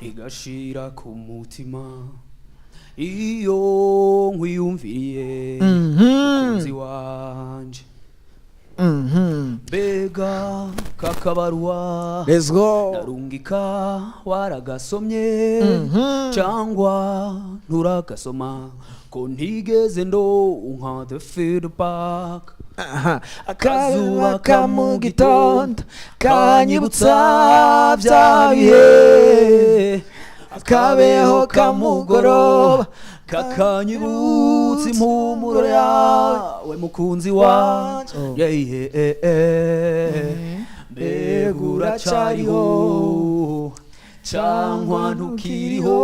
Ntigashira ku mutima iyo nkwiyumviriye, mukunzi wanje. Mbega kakabaruwa Let's go. Narungika waragasomye cyangwa nturagasoma, ko ntigeze ndonka the feedback? Aha. Akazuba ka mu gitondo kanyibutsa bya bihe, akabeho kamugoroba kakanyibutsa impumuro yawe, mukunzi wanje. Oh. Yeah. Mbega uracyariho cyangwa ntukiriho?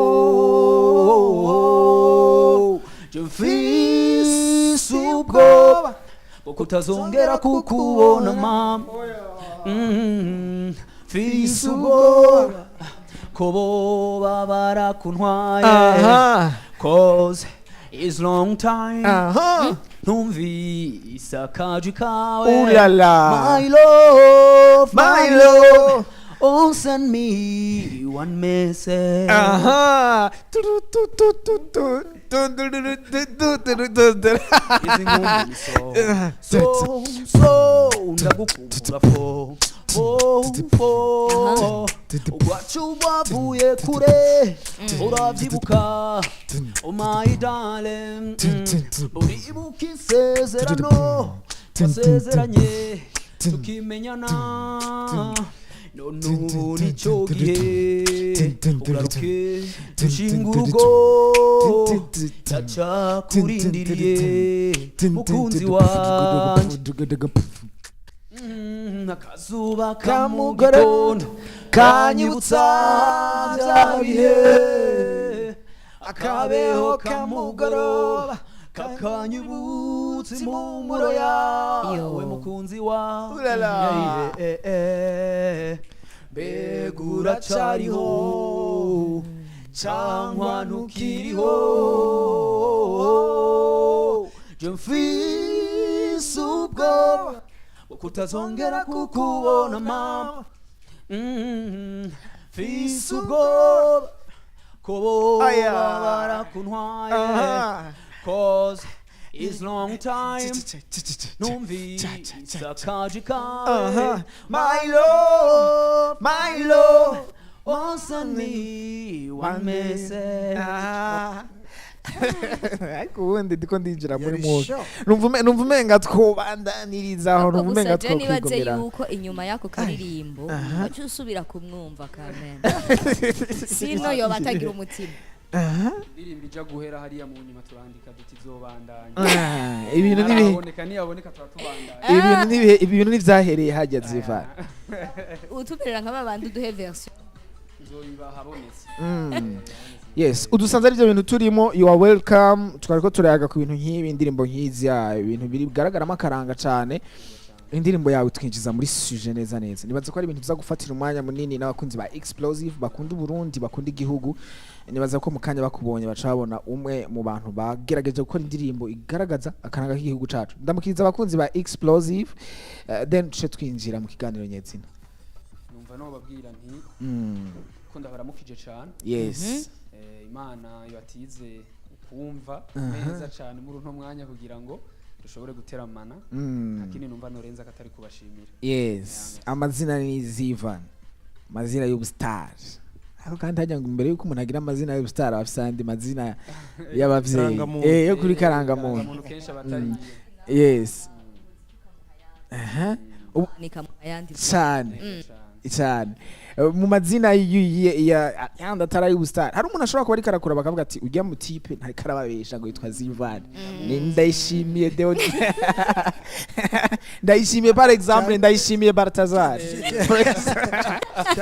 Je mfise ubwoba bwo kutazongera kukubona, mama. Mfise ubwoba ko boba barakuntwaye, 'cause it's long time ntumvise akajwi kawe. Ooh la la. My love, My my love. love, oh, send me one message. Aha. Tu, tu, tu, tu, tu, tu, tu, tu, tu, tu, tu, tu, tu. Izi nkumbi so so so ndagukumbura fo fo fo. Ugwacu wavuye kure, uravyibuka, oh my darling? Uribuka isezerano twasezeranye tukimenyana? None ubu nicyo gihe, ugaruke dushinga urugo. Ndacyakurindiriye, mukunzi wanje. Akazuba ka mu gitondo kanyibutsa bya bihe, akabeho kamugoroba kakanyibutsa impumuro yawe, Yo. mukunzi wawe. Ulala. Mbega uracyariho cyangwa ntukiriho? Je mfise ubwoba bwo kutazongera kukubona, mama. Mfise ubwoba ko boba Aya. barakuntwaye, 'cause it's long time numvise akajwi kawe. My love, my love. Oh, send me one message. Ah. Ariko ubundi ndiko ndinjira muri Yari mwuga. shock. Numva umenga twobandaniriza aho, numva Gusa umenga je nibaze twokwigomera. yuko inyuma y'ako karirimbo waca usubira kumwumva kamena, sino yoba atagira umutima. Indirimbo ija guhera hariya, mu nyuma turandika duti izobandanya. Ah, ibintu n'ibihe Ntaraboneka, niyaboneka turatubandanya. Ibintu n'ibihe, ibintu n'ivyahereye hajya ziva. Utumerera nka babandi, uduhe version. Nzoyibaha habonetse. Yes, udusanze ari byo bintu turimo. You are welcome. Twariko turayaga ku bintu nk'ibi, indirimbo nk'izi, ya, ibintu bigaragaramo akaranga cane. Indirimbo yawe twinjiza muri sujet neza neza. Nibaza ko ari ibintu tuza gufatira umwanya munini n'abakunzi ba Explosive, bakunda Uburundi, bakunda igihugu. Nibaza ko mu kanya bakubonye baca babona umwe mu bantu bagerageje gukora indirimbo igaragaza akaranga k'igihugu cacu. Ndamukiriza abakunzi ba Explosive, then tuce twinjira mu kiganiro nyezina. Numva nobabwira nti ko ndabaramukije cane. Imana ibatize ukumva neza cane muri uno mwanya kugira ngo dushobore guteramana. Nta kindi numva norenza katari kubashimira. Yes, amazina ni Zivan, amazina y'ubustar. Ariko kandi hajya ngo imbere yuko umuntu agira amazina y'ubustar aba afise andi mazina y'abavyeyi. Karangamuntu. Yo kuri karangamuntu. Karangamuntu kenshi aba atari Yes, aha. Nika ayandi. Cane. cane. Cyane. Mu mazina yandi atari ay'ubustar, hari umuntu ashobora kuba ariko arakura bakavuga ati ujya mu type ntariko arababesha ngo yitwa Zivan, ni Ndayishimiye Deo, Ndayishimiye par exemple, Ndayishimiye Baltazar. For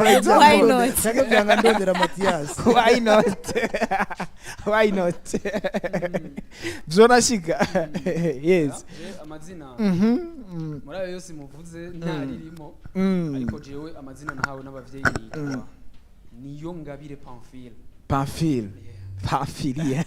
example. Why not? Cyangwa byanga ndondera Mathias. Why not? Why not? Vyonashika, yes. Je amazina muri ayo yose muvuze ntaririmo, ariko jewe amazina nahawe n'abavyeyi nitwa niyo Ngabire Pamphile. Pamphile, Pamphile.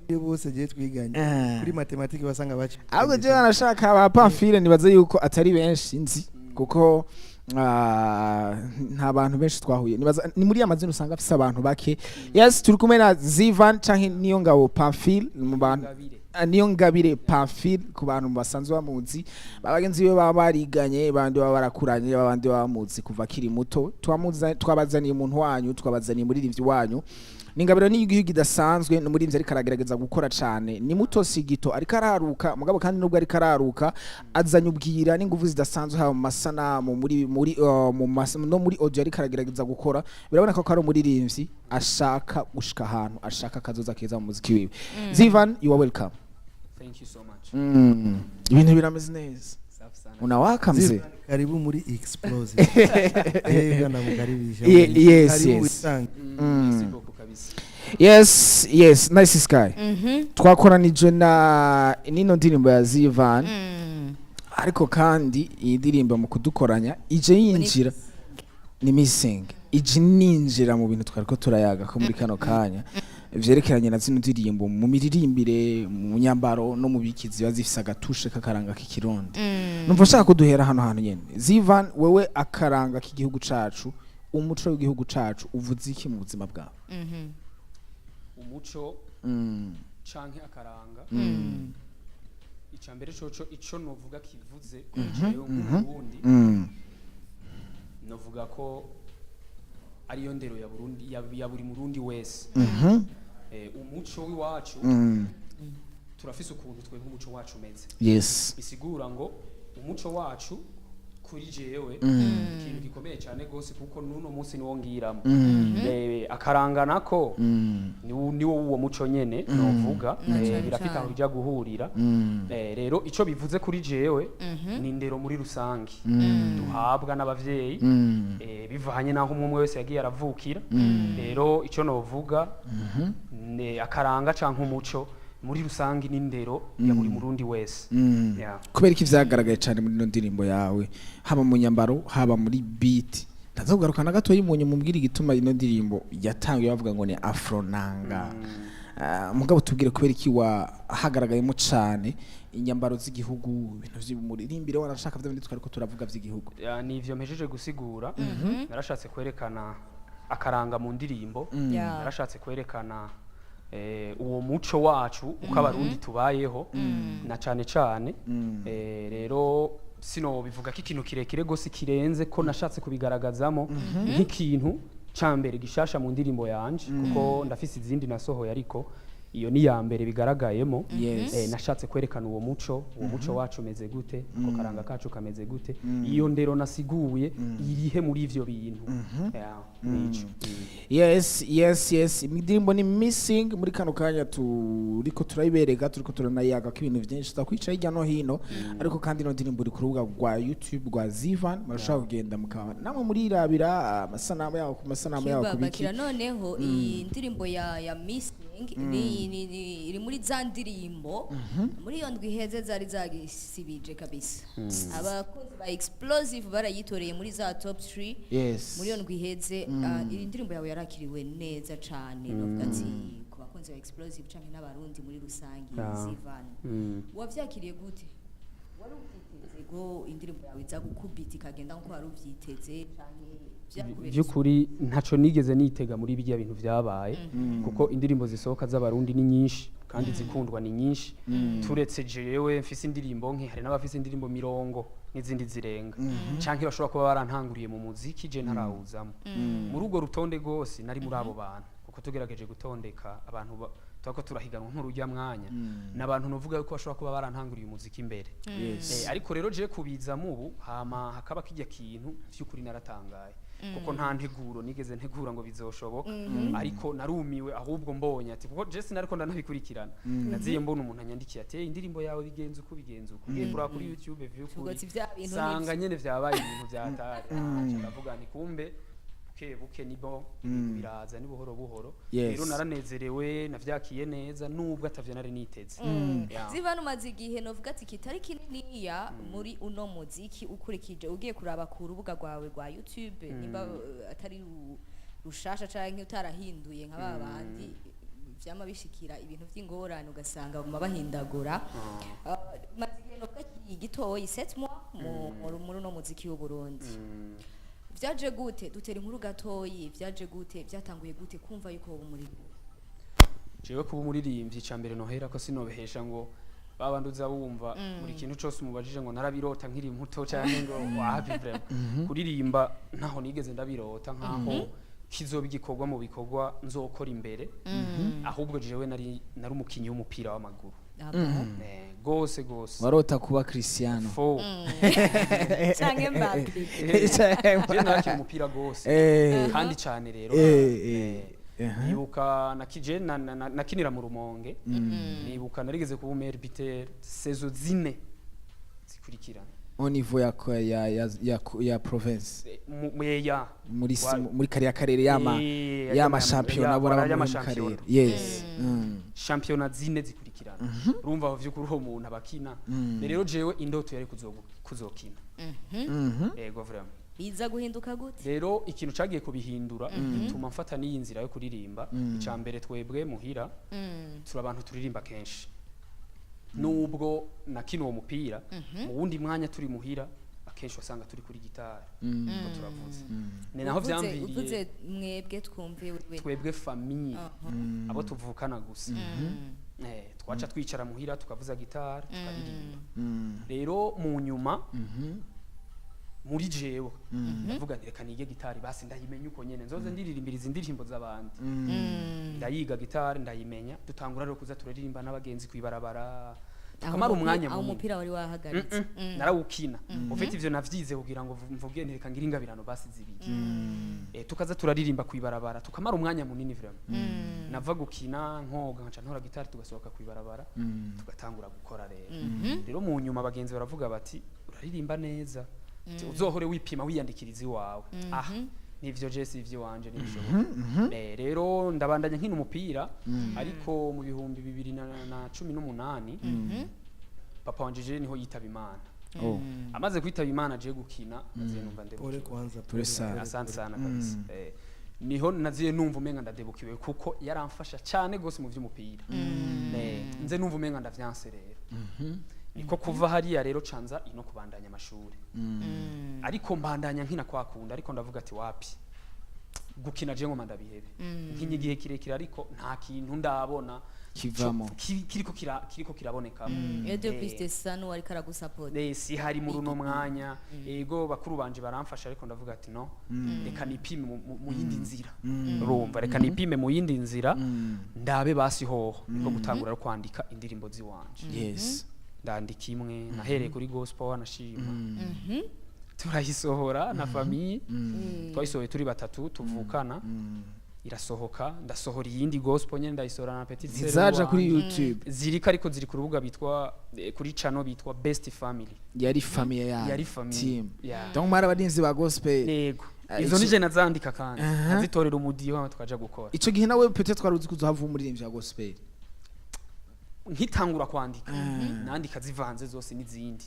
Iyo bose giye twiganye kuri matematike basanga baci. Ahubwo jewe nashaka ba Pamphile, nibaze yuko atari benshi nzi. Kuko nta bantu benshi twahuye. Nibaza ni muri ya mazina usanga afise abantu bake. Yes, turi kumwe na Zivan canke niyo ngabo Pamphile mu bantu. Ngabire. Niyo ngabire Pamphile ku bantu basanzwe bamuzi, babagenzi be baba bariganye, bandi baba barakuranye, babandi baba bamuzi kuva akiri muto. Twabazaniye umuntu wanyu, twabazaniye umuririmbyi wanyu. Ni ingabiro n'igihugu idasanzwe, ni umuririmbyi ariko aragerageza gukora cane, ni muto si gito, ariko araruka. Mugabo kandi nubwo ariko araruka, azanye ubwira n'inguvu zidasanzwe, haba mu masanamu, muri no muri audio ariko aragerageza gukora. Biraboneka ko ari umuririmbyi ashaka gushika ahantu, ashaka akazoza keza mu muziki wiwe. Zivan, you are welcome. Thank you so much. Ibintu birameze neza. Safi sana. Unawaka mzee. Karibu muri Explosive. Yego, ndamukaribisha. Yes, Karibu yes. wisange. Merci beaucoup kabisa. Yes, nice sky. Twakoranije na nino ndirimbo ya Zivan, ariko kandi iyi ndirimbo mu kudukoranya ije yinjira, ni missing, ije ninjira mu bintu twariko turayaga ko muri kano kanya vyerekeranye na zino ndirimbo, mu miririmbire, mu nyambaro no mu biki, ziba zifise agatushe k'akaranga k'ikirundi. Numva nshaka kuduhera hano hantu nyene. Zivan, wewe akaranga k'igihugu cacu, umuco w'igihugu cacu uvuze iki mu buzima bwawe? Umuco canke akaranga, icambere coco ico novuga kivuze kuri jewe nk'Umurundi, novuga ko ariyo ndero ya Burundi, ya buri Murundi wese. Umuco w'iwacu, turafise ukuntu twebwe umuco wacu umeze. Bisigura ngo umuco wacu kuri jewe ikintu gikomeye cyane gose, kuko n'uno munsi niwo ngiramo. Akaranga nako niwo uwo muco nyene novuga. Cane Birafite aho cane. bija guhurira. Rero ico bivuze kuri jewe ni indero muri rusange duhabwa n'abavyeyi, bivanye n'aho umwe umwe wese yagiye aravukira. Rero ico novuga ne akaranga canke umuco muri rusange n'indero ya buri Murundi wese. Yeah. Kubera iki vyagaragaye cyane muri ino ndirimbo yawe, haba mu nyambaro, haba muri beat? Ndaza kugaruka na gatoyi mu nyuma umbwira igituma ino ndirimbo yatangiye bavuga ngo ni afronanga. Mugabo tubwire kubera iki wahagaragayemo cane inyambaro z'igihugu, ibintu vy'umuririmbire, wanashaka vya bindi twariko turavuga vy'igihugu. Ya, ni ivyo mpejeje gusigura. Narashatse kwerekana akaranga mu ndirimbo. Narashatse kwerekana uwo muco wacu, uko Abarundi tubayeho na cane cane. Rero sino bivuga ko ikintu kirekire gose kirenze ko nashatse kubigaragazamo nk'ikintu ca mbere gishasha mu ndirimbo yanje, kuko ndafise izindi nasohoye, ariko iyo ni ya mbere bigaragayemo. Nashatse kwerekana uwo muco wacu umeze gute, ako karanga kacu kameze gute, iyo ndero nasiguye irihe muri ivyo bintu. Yeah, nico. Yes, indirimbo ni missing. Muri kano kanya turiko turayibereka, turiko turanayaga ko ibintu byinshi, tutakwica hirya no hino. Ariko kandi ino ndirimbo iri ku rubuga rwa YouTube rwa Zivan, murashobora kugenda mukaba namwe murirabira amasanamu yawo, ku masanamu yawo ku biki. Bakira noneho iyi ndirimbo ya missing ni iri muri za ndirimbo muri iyo ndwi iheze zari zagisibije kabisa. Abakunzi ba Explosive barayitoreye muri za top 3 muri iyo ndwi iheze. Iyi ndirimbo yawe yarakiriwe neza cane, novuga ati ku bakunzi ba Explosive canke n'Abarundi muri rusange. Zivan, wavyakiriye gute? Wari uvyiteze ko indirimbo yawe iza gukubita ikagenda nkuko wari uvyiteze, canke vyakubereye? By'ukuri ntaco nigeze nitega muri bijya bintu vyabaye, kuko indirimbo zisohoka z'Abarundi ni nyinshi kandi zikundwa ni nyinshi. Turetse jewe mfise indirimbo nke, hari n'abafise indirimbo mirongo n'izindi zirenga, canke bashobora kuba barantanguriye mu muziki je ntarawuzamo. Muri urwo rutonde rwose nari muri abo bantu, kuko tugerageje gutondeka abantu turako turahiganwa nk'urujya mwanya n'abantu novuga yuko bashobora kuba barantanguriye umuziki imbere. Ariko rero je kubizamo ubu hama hakaba kijya kintu, vy'ukuri naratangaye, kuko nta nteguro nigeze ntegura ngo bizoshoboka. Ariko narumiwe ahubwo mbonye ati, kuko je sinariko ndanabikurikirana, naziye mbona umuntu anyandikiye ati: "Hey, indirimbo yawe bigenze uko, bigenze uko, ngiye kuraba kuri YouTube vy'ukuri Tuvuga ati vya bintu sanga nivyo." nyene vyabaye ibintu vyatari. Ndavuga nti kumbe buke buke nibo ibintu biraza, ni buhoro buhoro. Rero naranezerewe, navyakiye neza nubwo atavyo nari niteze. Yeah. Ziva umaze igihe novuga ati kitari kininiya muri uno muziki, ukurikije ugiye kuraba ku rubuga rwawe rwa YouTube, nimba atari rushasha canke utarahinduye nka ba bandi vyama bishikira ibintu vy'ingorane ugasanga baguma bahindagura. Umaze igihe. Igihe novuga gitoyi, 7 mois muri uno muziki w'u Burundi. Vyaje gute? Dutera inkuru gatoyi. Vyaje gute? Vyatanguye gute kumva yuko woba umuririmbyi? Jewe kuba umuririmbyi, ca mbere nohera ko sinobehesha ngo babandi uza wumva buri kintu cose umubajije ngo narabirota nkiri muto canke ngo wapi. Vraiment, kuririmba ntaho nigeze ndabirota nkaho kizoba igikorwa mu bikorwa nzokora imbere. Ahubwo jewe nari umukinyi w'umupira w'amaguru. Ah bon? Gose gose. Warota kuba Cristiano? Fo. Canke Mbappe? Je narakina umupira gose kandi cane rero. Nibuka nakije nakinira mu Rumonge. Nibuka narigeze kuba meilleur buteur saison 4 zikurikirana. Au niveau ya province? Ya. Muri muri kariya karere yama yama shampiyona bora muri mu y'amashampiyona. karere, yes. Shampiyona 4 zikurikirana. Urumva aho vy'ukuri uwo muntu abakina. Rero jewe indoto yari kuzokina. Yego, vraiment. Biza guhinduka gute? Rero ikintu cagiye kubihindura bituma mfata n'iyi nzira yo kuririmba, ica mbere twebwe muhira turi abantu turirimba kenshi. Nubwo nakina uwo mupira, mu wundi mwanya turi muhira akenshi wasanga turi kuri gitari ngo turavuze. Ni naho vyamviriye. Uvuze mwebwe, twumve wewe. Twebwe famille, abo tuvukana gusa. Twaca twicara muhira tukavuza gitari tukaririmba. Rero mu nyuma muri jewe ndavuga nti reka nige gitari basi ndayimenye uko nyene nzoze ndiririmba izi ndirimbo z'abandi. Ndayiga gitari, ndayimenya. Dutangura rero kuza turaririmba n'abagenzi kwibarabara, tukamara umwanya aho munini. Umupira wari wahagaritse? Narawukina. Ufite ivyo navyize kugira ngo mvuge nti reka ngire ingabirano basi zibiri. Tukaza turaririmba kwibarabara, tukamara umwanya munini vraiment. Nava gukina nkoga nkaca ntora gitari, tugasohoka kwibarabara, tugatangura gukora. Rero mu nyuma abagenzi baravuga bati uraririmba neza. Ati, uzohore wipima wiyandikiriza iwawe. Ah, nivyo, je si ivyo wanje ntibishoboka. Rero ndabandanya nkina umupira, ariko mu 2018 papa wanje je niho yitaba Imana. Oh. Amaze kwitaba Imana, je gukina naziye numva Pole ndebukiwe. kwanza. Pole sana. Asante sana kabisa. Niho naziye numva umenga ndadebukiwe kuko yaramfasha cyane gose mu vy'umupira. Nze numva umenga ndavyanse. Rero niko kuva hariya rero canza ino kubandanya amashuri, ariko mbandanya nkina kwakunda. Ariko ndavuga ati wapi, gukina je ngoma ndabihebe. Nkinye igihe kirekire ariko nta kintu ndabona Kivamo. kiriko kirabonekamo. Et de plus de ça, n'uwari karagusapota. Si hari muri uno mwanya, ego bakuru banje baramfasha, ariko ndavuga ati no, reka nipime mu yindi nzira. Urumva, reka nipime mu yindi nzira ndabe basi hoho. Niko gutangura no kwandika indirimbo ziwanje. Ndandika imwe, nahereye kuri gospel, wanashima turayisohora na famille. Twayisohoye turi batatu tuvukana, irasohoka. Ndasohora iyindi gospel nyene, ndayisohora na petite sœur Zizaja kuri wanje. YouTube? Ziriko, ariko ziri ku rubuga bitwa kuri channel bitwa Best Family. Yari famille yanyu? Yari famille. Team. Yeah. Donc mwari abarinzi ba gospel? Yego. Ah, Izo nije nazandika kandi azitorera umudiho hama tukaja gukora. Ico gihe nawe peut-être twari uzi ko uzohava umuririmbyi wa gospel? Nkitangura kwandika nandika zivanze zose n'izindi,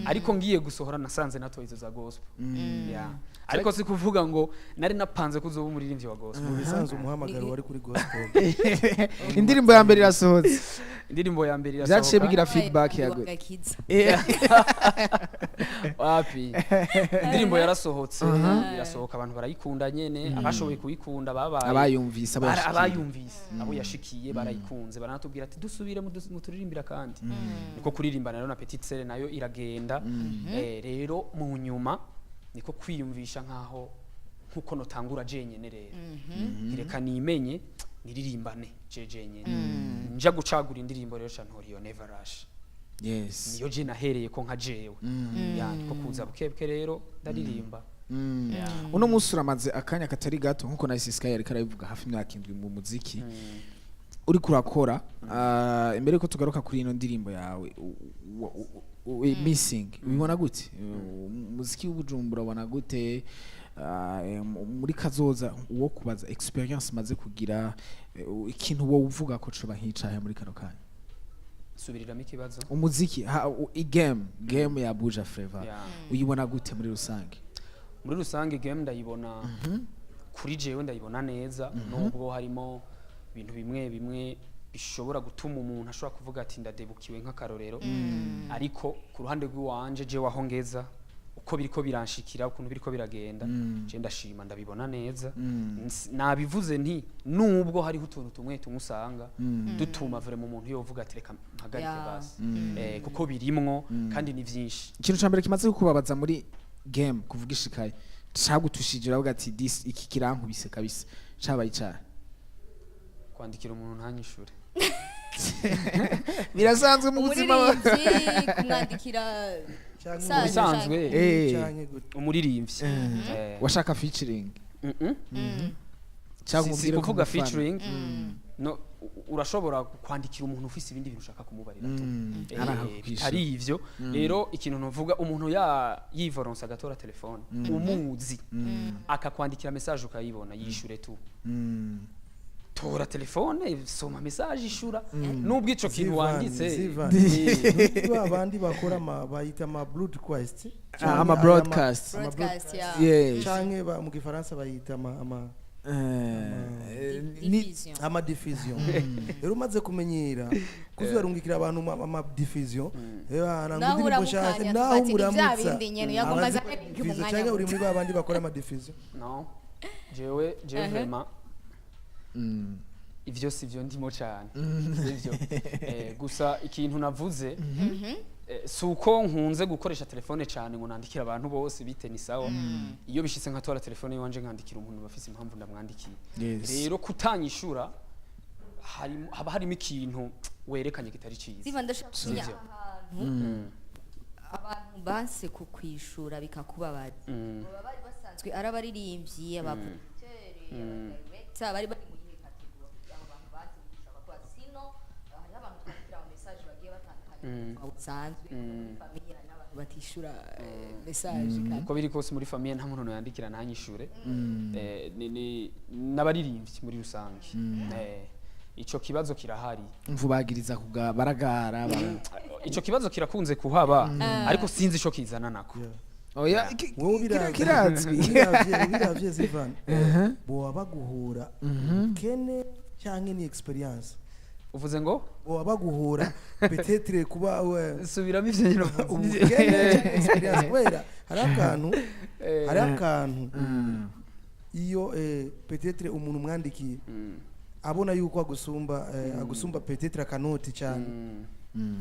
ariko ngiye gusohora nasanze natoye izo za gospel. Yeah. Ariko si kuvuga ngo nari napanze ko uzoba umuririmbyi wa gospel. Mu bisanzwe umuhamagaro wari kuri gospel. Indirimbo ya mbere irasohotse. Indirimbo ya mbere Vyaciye irasohoka. bigira feedback ya gute? Gakiza. Wapi, indirimbo yarasohotse, irasohoka, abantu barayikunda nyene, abashoboye kuyikunda babaye Abayumvise, abo yashikiye. Abayumvise, abo yashikiye barayikunze, baranatubwira ati dusubire muturirimbira. Kandi niko kuririmbana rero na petite sœur nayo iragenda. Rero mu nyuma niko kwiyumvisha nkaho nkuko notangura jenyene. Rero reka nimenye niririmbane je jenyene, nja gucagura indirimbo. Rero ca ntora iyo Never Rush. Niyo je nahereye ko nka jewe ya niko kuza bukebuke rero ndaririmba. Yeah. Uno munsi uramaze akanya katari gato, nkuko na Sky yariko arabivuga, hafi imyaka 7 mu muziki uriko urakora. Imbere yuko tugaruka kuri ino ndirimbo yawe Missing, ubibona gute umuziki w'Ubujumbura? Ubona gute muri kazoza? Uwo kubaza experience maze kugira, ikintu wowe uvuga ko coba nk'icahe muri kano kanya? Subiriramo ikibazo. Umuziki game ya Buja Flavor uyibona gute muri rusange? Muri rusange game ndayibona, kuri jewe ndayibona neza, nubwo harimo ibintu bimwe bimwe. Bishobora gutuma umuntu ashobora kuvuga ati ndadebukiwe, nk'akarorero. Ariko ku ruhande rw'iwanje, jewe aho ngeza, uko biriko biranshikira, ukuntu biriko biragenda, je ndashima, ndabibona neza. Nabivuze nti nubwo hariho utuntu tumwe tumwe usanga dutuma vraiment umuntu yovuga ati reka mpagarike basi. Kuko birimwo kandi ni vyinshi. Ikintu ca mbere kimaze kukubabaza muri game, kuvuga ishikaye, cagutushije uravuga ati this, iki kirankubise kabisa, cabaye icahe? Kwandikira umuntu ntanyishure. Birasanzwe mu buzima. Umuririmbyi kumwandikira Canke Sanzwe. Bisanzwe. Canke gute? Umuririmbyi. Washaka featuring cyangwa Si umubwire ko kuvuga umufana. featuring no, urashobora kwandikira umuntu ufise ibindi bintu ushaka kumubarira tu. Aranga kukwishura. Bitari ivyo rero, ikintu novuga, umuntu ya yivoronsa agatora telefone, umuzi akakwandikira message ukayibona, yishure tu. Tora telefone, soma message, ishura nubwo ico kintu Zivan, wanditse. Zivan. Ba bandi bakora ama bayita ama broadcast. Ah, ama broadcast. Broadcast, yeah. Yes. Canke mu gifaransa bayita ama Diffusion. Ama diffusion. Rero umaze kumenyera kuzarungikira abantu ama diffusion, Naho indirimbo uramukanya, nshasha, naho tufatira ibya umuramutsa bindi nyene, yagomba azane link mu mwanya canke uri muto. muri ba bandi bakora ama diffusion. No, jewe vraiment ivyo si vyo ndimo cyane, sivyo. Gusa ikintu navuze, si uko nkunze gukoresha telefone cyane ngo nandikire abantu bose bite ni sawa. Iyo bishitse nkatora telefone yiwanje nkandikira umuntu, bafise impamvu ndamwandikiye. Rero kutanyishura haba harimo ikintu werekanye kitari cyiza. Ziva, ndashaka kumenya Sivyo. ahantu abantu banse kukwishura bikakubabaza, baba bari basanzwe ari abaririmbyi, abaproducteur, abadirector, bari bari mu yihe catégorie abo bantu banse kukwishura bakakubaza? Sino hariho abantu twandikira ama message bagiye batandukanye mu buzima busanzwe, muri famille hari n'abantu batishura message kandi. Uko biri kose muri famille nta muntu yandikira ntanyishure. Ni n'abaririmbyi muri rusange. Ico kibazo kirahari. Mvubagiriza kuga baragara Ico kibazo kirakunze kuhaba, ariko sinzi ico kizana nako. Oya, Wowe ubiravye, kirazwi. ubiravye Zivan, boba baguhura ubukene canke ni experience? Uvuze ngo? Boba baguhura peut-être kuba Subiramo ivyo nyine uvuze. Ubukene canke experience, kubera hari akantu iyo peut-être umuntu umwandikiye abona yuko agusumba peut-être akanoti cyane,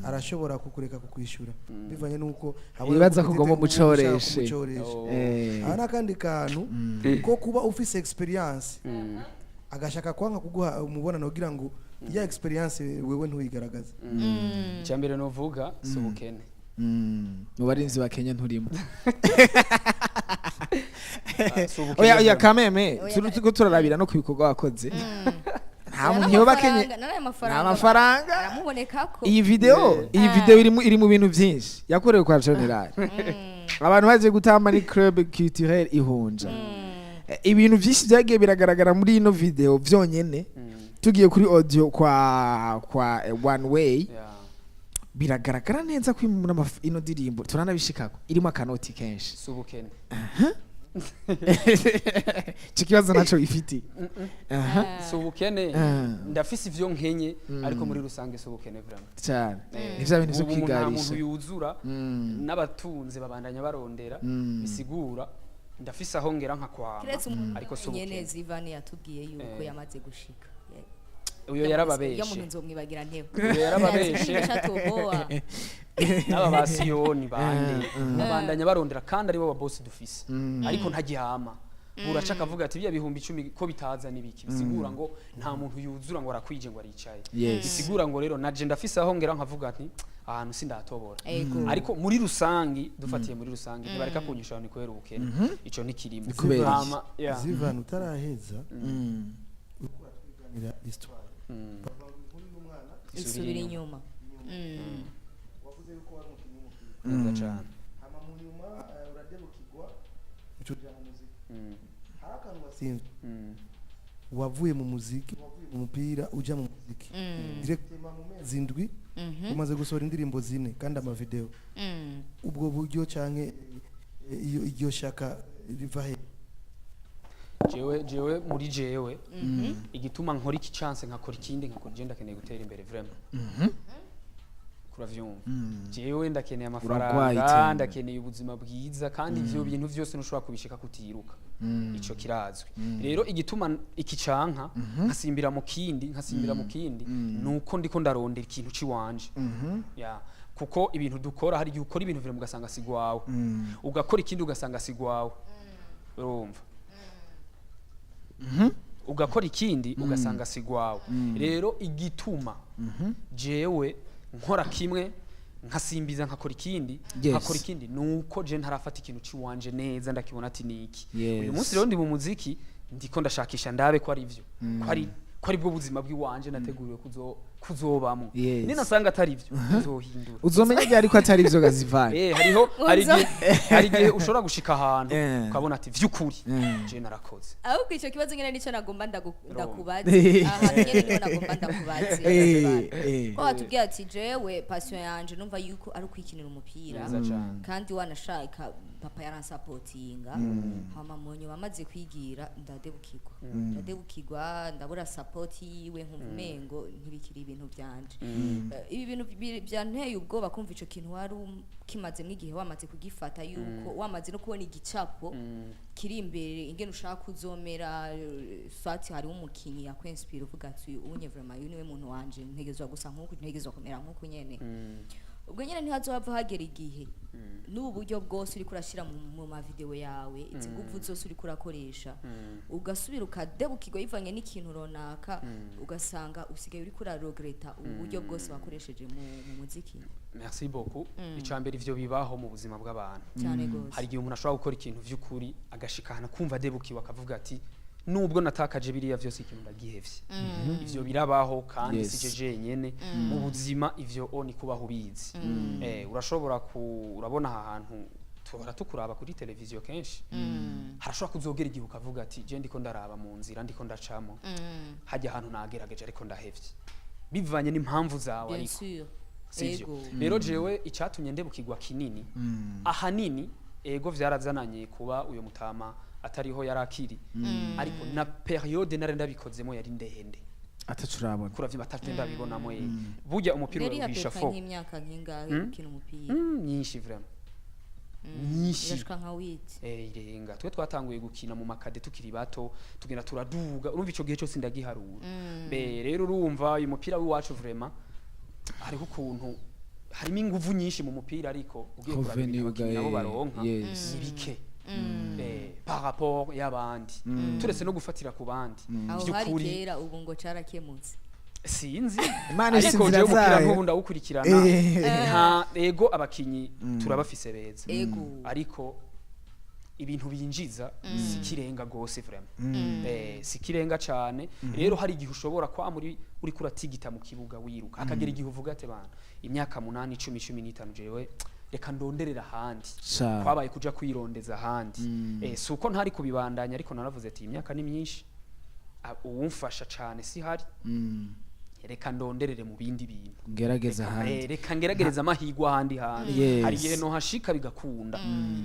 arashobora kukureka kukwishura bivanye nuko abona Yibaza ko ko ugomba peut-être ushaka umucoreshe. kumucoresha. Oh. Aha n'akandi kantu ko kuba ufise experience, agashaka kwanga kuguha umubonano kugira ngo ya experience wewe ntuyigaragaze. Icya mbere novuga si ubukene. Mu barinzi ba Kenya nturimo. Ah, si ubukene Oya, oya. vraiment. Kameme. Oya. Turiko turarabira no ku bikorwa wakoze, nta muntu yoba Kenya. N'ayo mafaranga Nta mafaranga. aramubonekako. Iyi video, iyi video iri mu bintu byinshi yakorewe kwa General, abantu baje gutamba ni club culturel ihunja. Ibintu byinshi byagiye biragaragara muri ino video byonyene. Tugiye kuri audio kwa One Way, biragaragara neza ko ino ndirimbo turanabishikako irimo akanoti kenshi. Si ubukene. Ico kibazo naco ifiti. Aha. Si ubukene. Ndafise ivyo nkenye, ariko muri rusange si ubukene vraiment. Cyane, ni vya bintu vyo Ubu nta muntu kwigarisha. yuzura, n'abatunze babandanya barondera. Bisigura ndafise aho ngera nkakwama, Kiretse umuntu ariko si nyene ubukene. Zivani yatubwiye yuko yamaze gushika. Uyo Yo yarababeshe. muntu nzomwibagira ntebe. Uyo yarababeshe. Chatoboa. N'aba ba Siyoni bande babandanya barondera kandi aribo ba boss dufise, ariko ntagihama buraca akavuga ati biya 10,000 ko bitaza n'ibiki. Bisigura ngo nta muntu yuzura ngo arakwije ngo aricaye. Bisigura ngo rero naje ndafise aho ngera nkavuga nti ahantu sindatobora. Ariko muri rusangi, dufatiye muri rusangi, ntibareka kunyishura ni kubera ubukene, ico ntikirimo. Ni kubera iki? Hama, yeah. Zivan, utaraheza, uriko uratwiganira histoire. Bavuga ngo inkuru y'umwana Isubira inyuma. Wavuze yuko wari umukinnyi w'umupira, Neza cane. Hama mu nyuma uradebukirwa, uca mu muziki. Hari akantu wasimvye. Wavuye mu muziki, wavuye mu mupira uja mu muziki directement, mu mezi 7 umaze gusohora indirimbo zine kandi amavideo. Ubwo buryo canke iyo iryo shaka riva he? Jewe muri jewe, igituma nkora iki chance, nkakora ikindi, nkakora, je ndakeneye gutera imbere vraiment, kuravyumva? Jewe ndakeneye Uragwaye amafaranga, iterambere. ndakeneye ubuzima bwiza, kandi ivyo bintu vyose ntushobora kubishika kutiruka, ico kirazwi. Rero igituma iki canka nkasimbira mu kindi, nkasimbira mu kindi, nuko ndiko ndarondera ikintu ciwanje ya kuko ibintu dukora, hari igihe ukora ibintu vraiment ugasanga si gwawe, ugakora ikindi ugasanga si gwawe, urumva? Ugakora ikindi ugasanga si gwawe. Rero igituma jewe nkora kimwe, nkasimbiza, nkakora ikindi, nkakora ikindi, nuko je ntarafata ikintu ciwanje neza ndakibona ati niki. Uyu munsi rero ndi mu muziki, ndiko ndashakisha ndabe ko ari ivyo, ko ari bwo buzima bw'iwanje nateguriwe kuzobamwo. Ninasanga atari ivyo, nzohindura. Uzomenya ryari ko atari ivyo gazivanye? Hariho hari igihe ushobora gushika ahantu ukabona ati vy'ukuri je narakoze. Ahubwo icyo kibazo nyine nicyo nagomba ndakubaze. Aha nyine niho nagomba ndakubaze. Ko watubwiye ati jewe passion yanje numva yuko ari ukwikinira umupira, Neza cane. kandi wanashaka papa yaransapotinga, hama mu nyuma amaze kwigira ndadebukirwa, ndabura support yiwe, nkumva umengo ntibikiri ibintu byanje. Ibi bintu byanteye ubwoba kumva ico kintu wari ukimazemo igihe, wamaze kugifata yuko wamaze no kubona igicapo kiri imbere ingene ushaka kuzomera. Swati hariho umukinyi yakwinspira uvuga ati unye vraiment uyu niwe muntu wanje, ntegezwa gusa nk'uku, ntegezwa kumera nk'uku nyene. Ubwo nyene ntihazohava hagera igihe n'ubu buryo bwose uriko urashira mu mavideo yawe, izi nguvu zose uriko urakoresha, ugasubira ukadebukirwa bivanye n'ikintu runaka, ugasanga usigaye uriko uraregreta ubu buryo bwose wakoresheje mu muziki? Merci beaucoup. Icambere, ivyo bibaho mu buzima bw'abantu. Cyane gose. Hari igihe umuntu ashobora gukora ikintu vy'ukuri agashika ahantu kumva adebukiwe, akavuga ati nubwo natakaje biriya vyose, ikintu ndagihevye. Ivyo birabaho kandi sije jenyene mu buzima, ivyo o ni kubaho ubizi. Urashobora ku urabona aha hantu tuhora tukuraba kuri televiziyo kenshi, harashobora kuzogera igihe ukavuga ati je ndiko ndaraba mu nzira ndiko ndacamo, hajya ahantu nagerageje ariko ndahevye, bivanye n'impamvu zawe. Bien Ariko sûr. sivyo? Ego. Rero jewe icyatumye ndebukirwa kinini ahanini, ego vyarazananye kuba uyo mutama atariho yari akiri, ariko na période nari ndabikozemo yari ndende. Atacu urabona. Kuravyo batatu ndabibonamo ye burya umupira Yari uraruhisha yapeka fo nk'imyaka nk'ingahe ukina umupira? Myinshi vraiment, myinshi. Irashika nka huit? Irenga. Twe twatanguye gukina mu makade tukiri bato, tugenda turaduga, urumva ico gihe cyose ndagiharura. Be rero urumva uyu mupira w'iwacu vraiment hariho ukuntu harimo inguvu nyinshi mu mupira, ariko ugiye kuraba Revenu ibintu abakinyi nabo baronka ni bike par rapport y'abandi, turetse no gufatira ku bandi. Aho hari Vy'ukuri, kera, ubu ngo carakemutse. Sinzi. Imana ifise Ariko inzira jewe umupira zayo. nk'ubu ndawukurikirana, nta ego abakinyi turabafise beza, ariko ibintu binjiza si kirenga gose vraiment, si kirenga cane. Rero hari igihe ushobora kwa muri uriko uratigita mu kibuga wiruka, hakagera igihe uvuga ati bana, imyaka 8, 10, 15, jewe reka ndonderera ahandi. Kwabaye kuja kwirondeza ahandi. Si uko ntari kubibandanya, ariko naravuze ati imyaka ni myinshi, uwumfasha cane si hari, reka ndonderere mu bindi bintu. Ngerageza ahandi. Reka ngeragereza amahirwe ahandi hantu. Hari igihe nohashika bigakunda.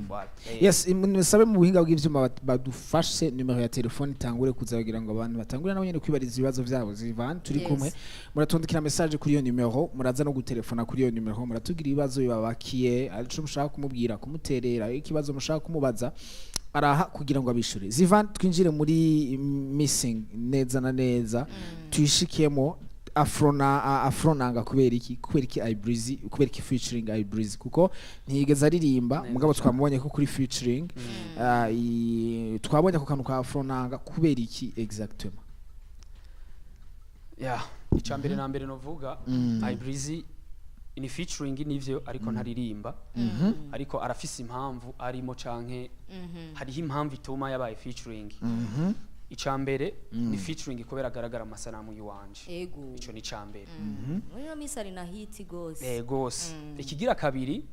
Voilà. Yes, musabe mu buhinga bw'ivyuma badufashe numero ya telefone itangure kuza kugira ngo abantu batangure nabo nyene kwibariza ibibazo vyabo. Zivan turi kumwe, muratondekera message kuri iyo numero, muraza no gutelefona kuri iyo numero, muratubwira ibibazo bibabakiye, arico mushaka kumubwira, kumuterera ikibazo mushaka kumubaza, araha kugira ngo abishure. Zivan, twinjire muri Missing neza na neza, tuyishikemo. Afrona afronanga kubera iki Ibreezy, kubera iki featuring Ibreezy? Kuko ntiyigeze aririmba. Neza mugabo cane. twamubonye ko kuri featuring, twabonye ako kantu ka afronanga, kubera iki exactement? Ya, icya mbere na mbere novuga, Ibreezy ni featuring nivyo, ariko ntaririmba, ariko arafise impamvu arimo canke hariho impamvu ituma yabaye featuring. Icya mbere ni featuring kubera agaragara amasanamu y'iwanje. Ico ni icya mbere. Muri ino minsi ari na hit gose. Gose. Ikigira kabiri,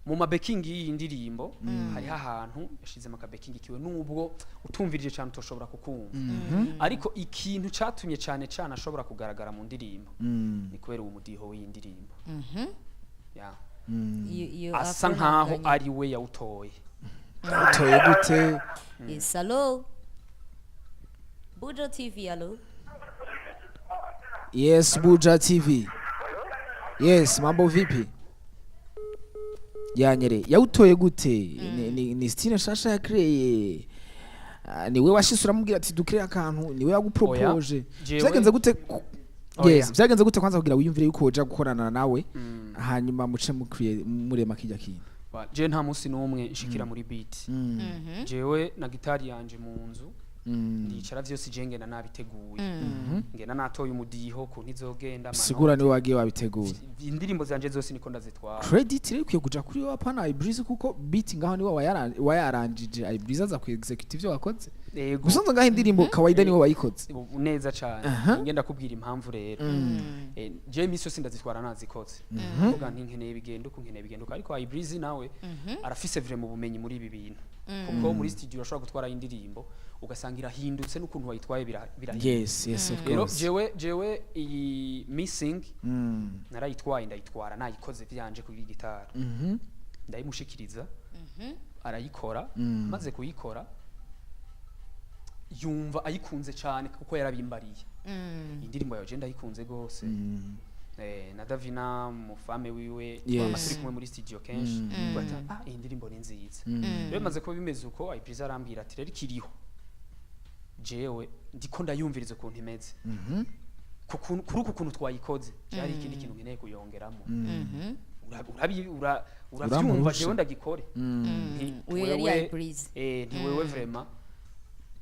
mu mabekingi y'iyi ndirimbo hariho ahantu yashizemo akabekingi kiwe, nubwo utumvirije cyane utoshobora kukumva, ariko ikintu catumye cane cane ashobora kugaragara mu ndirimbo ni kubera uwo mudiho w'iyi ndirimbo ya Iyo asa Afro nkaho ntabwo ari we yawutoye. Utoye gute? Yes, hello. Buja TV, allo? Yes, Buja TV. Yes, mambo vipi? Yanyere yawutoye gute? Ni style nshasha yakreye? Ah, niwe washise uramubwira ati dukire akantu? Niwe yagupropoje? Vyagenze gute? Oya. Yes, vyagenze gute kwanza kugira wiyumvire yuko woja gukorana nawe, hanyuma muce mukwiye murema kijya kintu? Je nta munsi n'umwe nshikira muri beat. Jewe na gitari yanje mu nzu, ndicara, vyose je ngenda nabiteguye, ngenda natoye umudiho kuntu izogenda. Sigura niwe wagiye wabiteguye? Indirimbo zanje zose niko ndazitwara. Credit rero ikwiye kuja kuri wowe, apana Ibreeze, kuko beat ngaho niwe wayaranjije, Ibreeze aza ku execute ivyo wakoze. Yego. Gusa ngaho indirimbo kawaida niwe wayikoze. Neza cane. Ngenda kubwira impamvu rero. Je imisi yose ndazitwara nazikoze, mvuga nti nkeneye bigenda uku, nkeneye bigenda uku, ariko Ibreeze nawe arafise vraiment ubumenyi muri ibi bintu, kuko muri studio urashobora gutwara indirimbo ugasanga irahindutse n'ukuntu wayitwaye birahindutse. Yes, of Rero course. jewe iyi Missing narayitwaye, ndayitwara nayikoze vyanje kuri gitari, ndayimushikiriza, arayikora. Maze kuyikora yumva ayikunze cyane, kuko yarabimbariye: "Indirimbo yawe je ndayikunze gose." Na Davina mufame wiwe, twama turi kumwe muri studio kenshi, bata ah, iyi ndirimbo ni nziza. Rero bimaze kuba bimeze uko, Ibreeze arambwira ati: "Rero ikiriho, jewe ndiko ndayumviriza ukuntu imeze, kuri uku kuntu twayikoze, byari ikindi kintu nkeneye kuyongeramo. Uravyumva?" Uramurusha. "Jewe ndagikore." Nti, Uyo yari Ibreeze. Nti wewe vraiment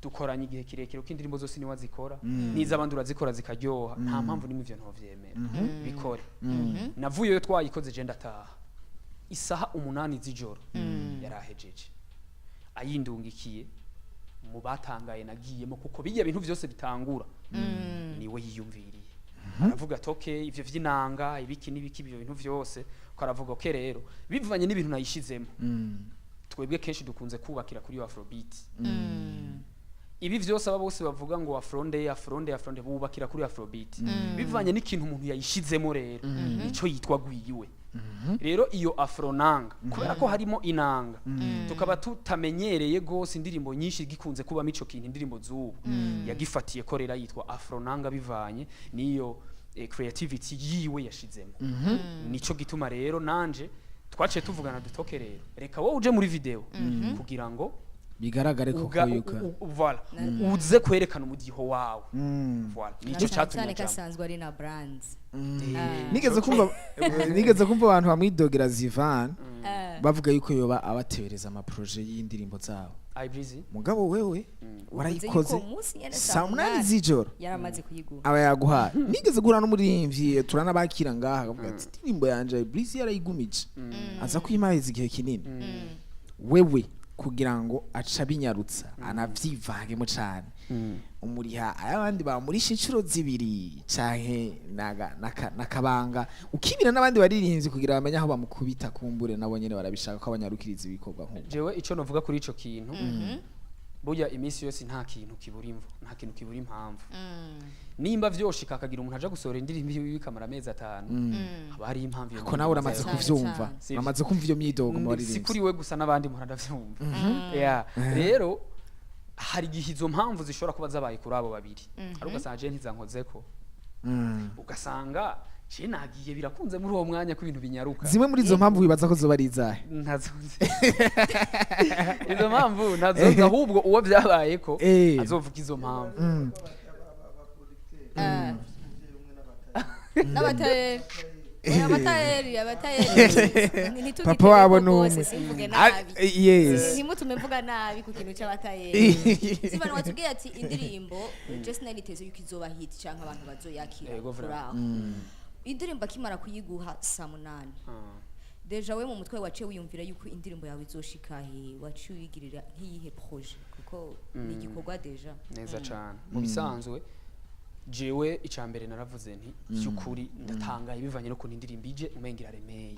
dukoranye igihe kirekire, uko indirimbo zose niwe azikora, n'iz'abandi urazikora zikaryoha, nta mpamvu nimwe ivyo ntovyemera, bikore." Navuyeyo twayikoze, je ndataha, isaha 8 z'ijoro yarahejeje ayindungikiye. Mu batangaye nagiyemo, kuko bijya bintu vyose bitangura niwe yiyumviriye, aravuga ati: "Okay, ivyo vy'inanga, ibiki n'ibiki, ibyo bintu vyose." Ko aravuga: "Okay, rero bivanye n'ibintu nayishizemo, twebwe kenshi dukunze kubakira kuri iyo afrobeat. Ibi vyose aba bose bavuga ngo afronde, afronde, afronde, bubakira kuri afrobeat. Bivanye n'ikintu umuntu yayishizemo rero, nico yitwa gwiwe. Rero iyo afronanga, kubera ko harimo inanga, tukaba tutamenyereye gose indirimbo nyinshi gikunze kubamo ico kintu, indirimbo z'ubu yagifatiye ko rero yitwa afronanga bivanye n'iyo creativity yiwe yashizemo. Nico gituma rero nanje twaciye tuvugana dutoke: rero reka wowe uje muri video kugira ngo bigaragare ko yuka voilà, uze kwerekana umudiho wawe." Voilà, Na nico cyane catumye cyane ajamwo. kasanzwe ari na brands. Nigeze kumva abantu bamwidogera Zivan, bavuga yuko yoba abatebereza amaproje y'indirimbo zabo. Ibreezy. Mugabo wewe warayikoze Uvuze yuko umunsi nyene saa 8 z'ijoro yaramaze kuyigura. Aba yaguhaye. Nigeze guhura n'umuririmbyi turanabakira ngaha, akavuga ati: "Indirimbo yanje Breezy yarayigumije, aza kuyimariza igihe kinini." Wewe kugira ngo aca binyarutsa anavyivangemo cane, umuriha ay'abandi bamurisha inshuro zibiri, canke nakabanga ukibira n'abandi baririmbyi kugira bamenye aho bamukubita? Kumbure nabo nyene barabishaka ko abanyarukiriza ibikorwa nk'uko. Jewe ico novuga kuri ico kintu, burya iminsi yose nta kintu kibura imvo, nta kintu kibura impamvu. Nimba vyoshika akagira umuntu aja gusohora indirimbo yiwe ikamara amezi 5, haba hariyo impamvu iyo Ko nawe uramaze Cyane, kuvyumva? cyane. Sivyo. Uramaze kumva iyo myidogo mu Si baririmbyi? kuri we gusa, n'abandi mpora ndavyumva. Yeah. Rero hari igihe izo mpamvu zishobora kuba zabaye kuri abo babiri, ariko ugasanga je ntizankozeko, ugasanga je nagiye birakunze muri uwo mwanya ko ibintu binyaruka. Zimwe muri izo mpamvu wibaza ko zoba ari izahe? Ntazo nzi izo mpamvu, ntazo nzi. Ahubwo uwo byabaye ko azovuga izo mpamvu. N'abatayeri. Oya, abatayeri, abatayeri. Ntitugitebe Papa wabo ko ni umwe. rwose simvuge Ah, nabi. Yes. Ntimutume mvuga nabi ku kintu c'abatayeri. Sibana watubwiye ati indirimbo just nari niteze yuko izoba hit canke abantu bazoyakira. Yego, Kuri vraiment. aho indirimbo akimara kuyiguha saa 8, déjà we mu mutwe waciye wiyumvira yuko indirimbo yawe izoshika he? Waciye uyigirira nk'iyihe projet, kuko ni igikorwa déjà? Neza cane. Mu bisanzwe jewe icya mbere naravuze nti by'ukuri ndatangaye bivanye n'ukuntu indirimbo ije umenga iraremeye,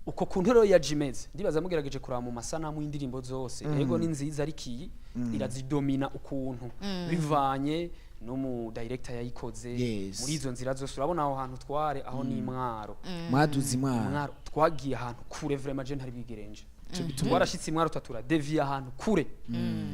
uko kuntu rero yaje imeze. Ndibaza mugerageje kuraba mu masanamu y'indirimbo zose, yego ni nziza, ariko iyi irazidomina ukuntu bivanye n'umu director yayikoze. Muri izo nzira zose urabona aho hantu tware, aho ni Imwaro. Mwaduze Imwaro? Mwaro, twagiye ahantu kure vraiment, je ntari bwigerenje. Ico gituma Twarashitse imwaro turatura deviye ahantu kure.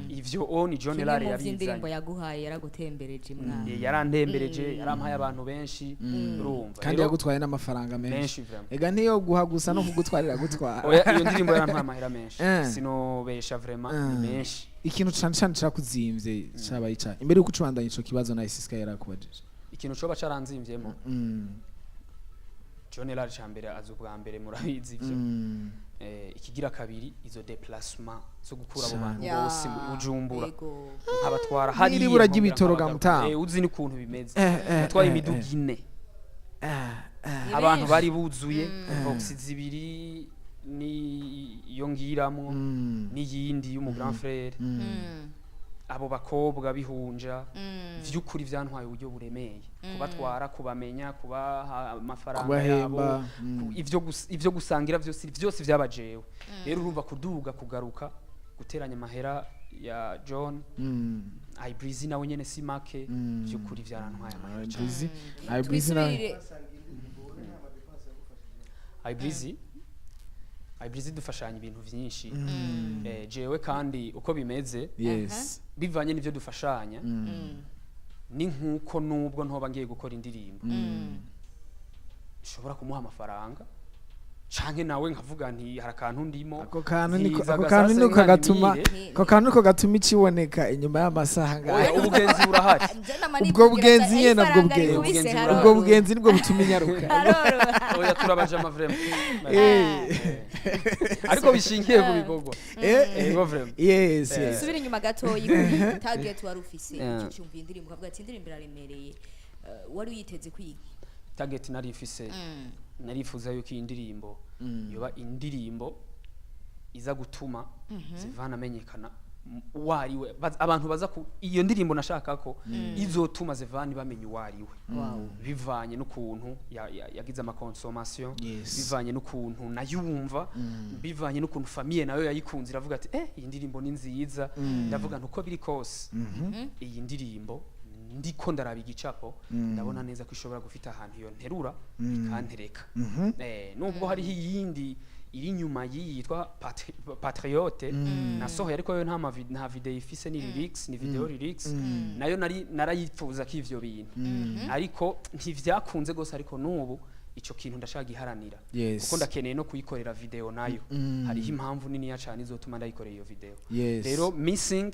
Ivyo o ni John Kimwe Lare mu vy'indirimbo yabizanye. yaguhaye, yaragutembereje mwana. Yarantembereje, yarampaye abantu benshi, urumva. Kandi Rero, yagutwaye n'amafaranga menshi. Menshi vraiment. Ega niyo guha gusa no kugutwarira gutwara. Oya, iyo ndirimbo yarampaye amahera menshi, sinobesha vraiment, ni menshi. Ikintu cane cane cakuzimvye cabaye icahe, imbere yuko ucubandanya ico kibazo na Siska yarakubajije? Ikintu coba caranzimvyemo, John Lare ca mbere aza ubwa mbere, murabizi ivyo. Ikigira kabiri, izo déplacement zo gukura abo bantu bose mu Bujumbura, nkabatwara hariya, N'iribura nkongera ry'ibitoro nkabagaruka. ga mutama. Uzi n'ukuntu bimeze. Natwaye imiduga ine, Ni abantu benshi. bari buzuye box zibiri, ni iyo ngiramwo n'iyindi y'umu grand frère, abo bakobwa bihunja. Vy'ukuri vyantwaye uburyo buremeye kubatwara, kubamenya, kubaha amafaranga Kubahemba, yabo, ivyo gusangira vyose vyose vyabajewe. Rero urumva, kuduga, kugaruka, guteranya amahera ya John, Ibreezy nawe nyene si make, vy'ukuri vyarantwaye amahera cane. Ibreezy, Ibreezy nawe. Twisubirire. Ibreezy dufashanya ibintu vyinshi. Jewe kandi uko bimeze, bivanye n'ivyo dufashanya, ni nkuko nubwo ntoba ngiye gukora indirimbo, nshobora kumuha amafaranga, canke nawe nkavuga nti hari akantu ndimo. Ako kantu niko Ntiza ako kantu agasase niko gatuma nkanimire. ako kantu niko gatuma ikiboneka inyuma y'amasaha Oya, ngayo. ubugenzi burahari. Ubwo bugenzi nyene, ubwo bugenzi. Ubugenzi Ubwo bugenzi nibwo butuma inyaruka. Oya, turabaja ama vraiment. Ariko bishingiye ku bikorwa. Ego vraiment. Yes. Subira inyuma gatoyi kuri target wari ufise. Ucumva indirimbo ukavuga ati indirimbo iraremereye. Wari uyiteze kwiga? Target nari ifise, narifuza yuko iyi ndirimbo yoba indirimbo iza gutuma Zivana amenyekana uwo ari we. Abantu baza ku iyo ndirimbo, nashaka ko izotuma Zivana bamenya uwo ari we, bivanye n'ukuntu yagize ama consommation, bivanye n'ukuntu nayumva, bivanye n'ukuntu famille nayo yayikunze, iravuga ati iyi ndirimbo ni nziza. Ndavuga nti uko biri kose, iyi ndirimbo ndiko ndaraba igicapo, ndabona neza ko ishobora gufita ahantu iyo nterura ikantereka. Nubwo hariho iyindi iri inyuma y'iyi yitwa Patriote nasohoye, ariko yo nta video ifise, ni lyrics, ni video lyrics. Nayo nari narayifuza ko ivyo bintu, ariko ntivyakunze gose. Ariko nubu ico kintu ndashaka giharanira, kuko ndakeneye no kuyikorera video nayo. Hariho impamvu niniya cane izotuma ndayikorera iyo video. Rero missing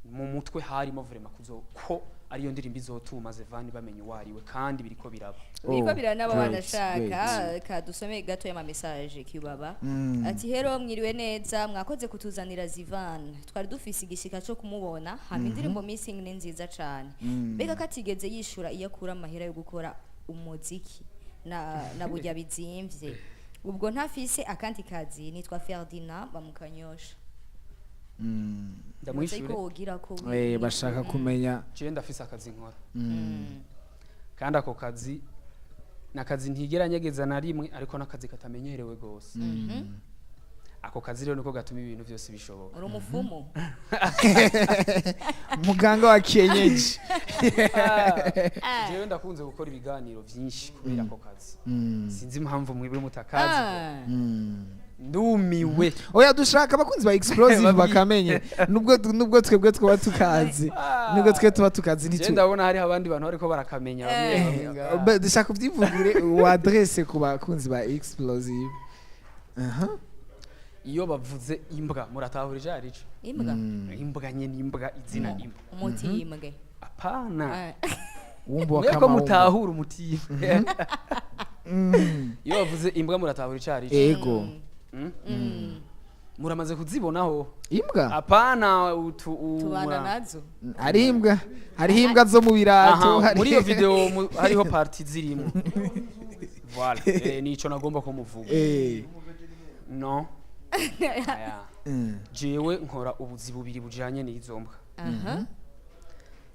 mu mutwe harimo vraiment kuzo ko ariyo ndirimbo izotuma Zevani bamenya uwo ari we, kandi biriko biraba. Biriko Oh, biranaba. Great, Wanashaka great. kadusome gato y'ama message kibaba. Ati hero, mwiriwe neza, mwakoze kutuzanira Zivan, twari dufise igishika cyo kumubona. Hama indirimbo missing ni nziza cane. Mbega katigeze yishura iyo akura amahera yo gukora umuziki na burya bizimvye, ubwo ntafise akandi kazi? Nitwa Ferdinand bamukanyosha. Ndamwishure. Ko wogira ko Bashaka kumenya. Jewe ndafise akazi nkora, kandi ako kazi ni akazi ntigera nyegeza na rimwe, ariko n'akazi katamenyerewe gose. Ako kazi rero niko gatuma ibintu byose bishoboka. Uri umufumu? Muganga wa kienyeji. Jewe ndakunze gukora ibiganiro byinshi kubera ako kazi. Sinzi impamvu mwebwe mutakazi. Ndumiwe. Oya, dushaka abakunzi ba Explosive bakamenye, nubwo twebwe twaba tukazi, nubwo twe tuba tukazi. Jewe Ntitu ndabona hariho abandi bantu bariko barakamenya bamwe bamwe ngaha. Dushaka ubyivugire wa adresse ku bakunzi ba Explosive. Aha. Iyo bavuze imbwa, muratahura icyo ari cyo? Imbwa? Imbwa nyene, imbwa, izina imbwa. Umutimbwe? Apana. Wumva Mweko wakamawumva. mutahura umutimbwe. Iyo bavuze imbwa, muratahura icyo ari cyo? Ego. Muramaze kuzibonaho? Imbwa? Apana, utu Tubana nazo. Hari imbwa, hariho imbwa zo mu birato. Aha, muri iyo video hariho partie zirimo. Voilà, nico nagomba ko muvuga. No. Aya. Jewe nkora ubuzi bubiri bujanye n'izo mbwa.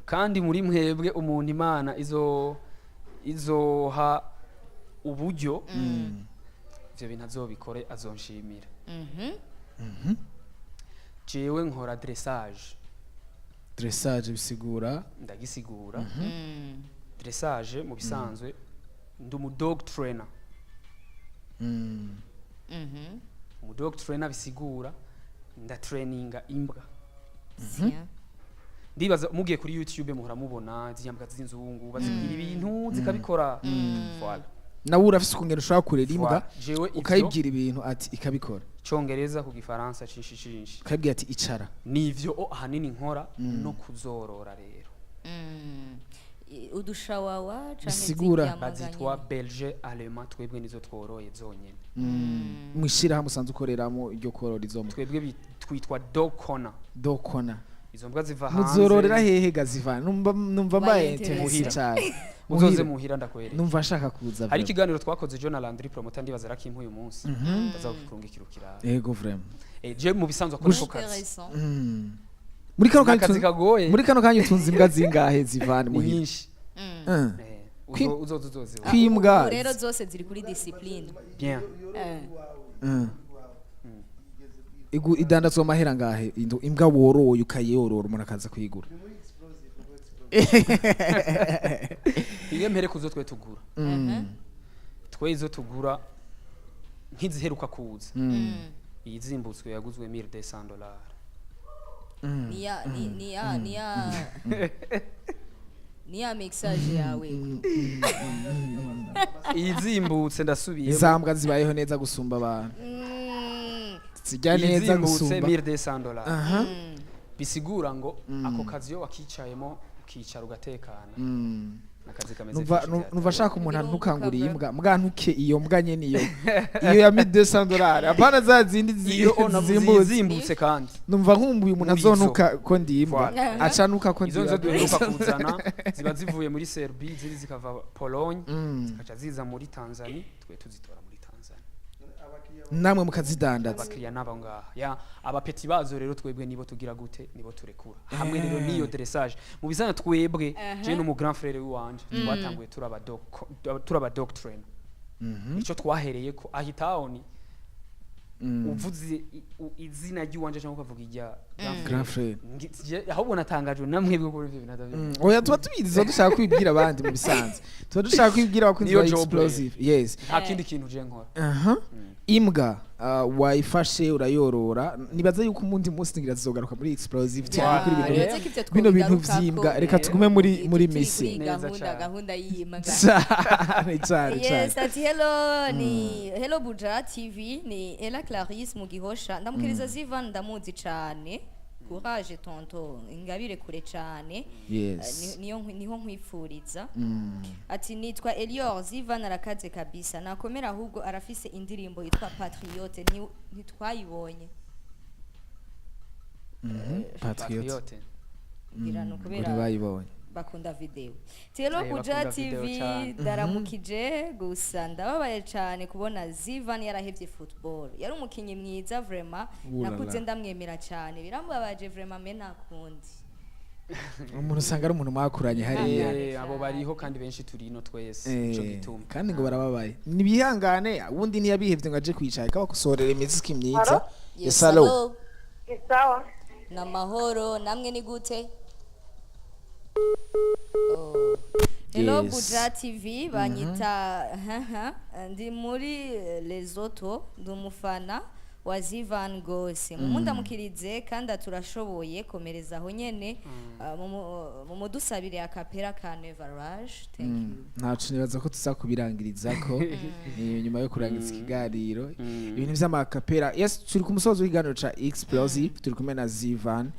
Kandi muri mwebwe umuntu Imana izo izoha uburyo, ivyo bintu azobikore, azonshimira. Jewe nkora dressage. Dressage bisigura? Ndagisigura. Dressage mu bisanzwe, ndi umu dog trainer. Umu dog trainer bisigura ndatraininga imbwa. Bien. Ndibaza mugiye kuri YouTube muhora mubona ziriya mbwa z'inzungu bazibwira ibintu zikabikora. Voilà. Nawe urafise ukungene ushobora kurera imbwa, Voilà. Jewe ivyo ukayibwira ibintu ati ikabikora. Congereza ku Gifaransa cinshi cinshi. Ukayibwira ati icara. Nivyo o ahanini nkora no kuzorora rero. Udushawawa canke Bisigura. zirya Bazitwa mbwa nyene? Belge allemand, twebwe nizo tworoye zonyene. Mwishirahamwe usanzwe ukoreramo iryo korora izo mbwa? Twebwe twitwa Dog Corner. Dokona. Izo mbwa ziva hanze. Muzororera hehe gaziva? Numva mbaye Baye intéressé Muhira. cyane. Muzoze Muhira. muhira ndakwereka. Numva nshaka kuza. Hari Vraiment. ikiganiro twakoze ejo na Landry Promoter, ndibaza arakimpa uyu munsi, ndaza kukurungikira ukiraba. Ego, vraiment. Je mu bisanzwe akora ako kazi. Intéressant. Muri kano kanya Akazi kagoye. Muri kano kanya utunze imbwa zingahe zivana Ni muhira? nyinshi. Uzoza uzoze. Kwimbwa. Ubu rero zose ziri kuri discipline. Bien. Idandazwa amahera ngahe imbwa woroye ukayorora umuntu akaza kuyigura? Iyo mpere kuzo twe tugura, twe izo tugura nk'iziheruka kuza, iyizimbutswe yaguzwe $1200. Niya ni niya niya niya mixage yawe. Iyizimbutse, ndasubiye. Za mbwa zibayeho neza gusumba abantu, zijya neza Iyizimbutse gusumba. $1200. Aha. Bisigura ngo ako kazi iyo wakicayemo, ukicara ugatekana, akazi kameze Numva fresh vyatari. numva ashaka umuntu Birunguka antukanguriye bro. imbwa mbwa, ntuke iyo mbwa nyene, iyo ya $1200, apana za zindi Iyo navuze zimbutse. iyizimbutse kandi. Numva nkumbuye umuntu Muri izo. azonuka ko ndi imbwa, Voilà. acanuka ko ndi Izo nizo imbwa. duheruka kuzana, ziba zivuye muri Serbie, ziri zikava Pologne, zikaca ziza muri Tanzania, twe tuzitora muri Tanzania. Namwe mukazidandaza? Abakiriya n'abo ngaha ya abapeti bazo rero, twebwe nibo tugira gute, nibo turekura hamwe rero n'iyo dressage mu bizana. Twebwe, je n'umu grand frère wanje, twatanguye turaba dog trainer. Ico twahereye ko ahitawoni uvuze izina ry'iwanje cyangwa ukavuga irya Grand frère. Ahubwo natangajwe namwe bwo ivyo bintu atabizi. Oya, tuba tubizi, tuba dushaka kwibwira abandi. Mu bisanzwe tuba dushaka kwibwira abakunzi Niyo ba job. Explosive, yes. Nta kindi kintu je nkora. Aha, imbwa wayifashe urayorora. Nibaza yuko umundi munsi ngira zizogaruka muri Explosive cyane kuri bino Nibaze ko ivyo bino bintu twobigarukako. vy'imbwa. Reka tugume muri Turi misi. kuri Neza gahunda cane. gahunda y'imbwa. Cyane cyane cyane. Yes, ati hello, ni hello Buja TV, ni Ella Clarisse mu Gihosha. Ndamukiriza Zivan, ndamuzi cane. Courage tonto, ingabire kure cane. Niyo niho nkwifuriza. Ati nitwa Elior, Zivan arakaze kabisa. Nakomera, ahubwo arafise indirimbo yitwa Patriote, ntitwayibonye. Patriot. Patriote. Ngira ni Ngo ukubera ntibayibonye. bakunda video. Telo Eh, Buja bakunda video TV, cane. ndaramukije gusa ndababaye cane kubona Zivan yarahevye football. Yari umukinyi mwiza vraiment. Ulala. Nakuze ndamwemera cane. Birambabaje vraiment, mais nakundi. Umuntu usanga ari umuntu mwakuranye hariya. Abo bariho kandi benshi, turi ino twese, nico gituma. Kandi ngo barababaye, nibihangane, ubundi ntiyabihevye ngo aje kwicara kabakosorera imiziki myiza. Yes, hello. Ni sawa. Na mahoro, namwe ni gute? Oh. Hello. Yes. Buja TV, banyita ndi muri Lesotho, ndi umufana wa Zivan gose. Mumundamukirize kandi turashoboye komereza aho nyene. Mumudusabire akapera ka Never Rush. Thank you. Ntaco, nibaza ko tuza kubirangiriza ko ni nyuma yo kurangiza ikiganiro, ibintu vy'amakapera. Yes, turi ku musozo w'ikiganiro ca Explosive, turi kumwe na Zivan.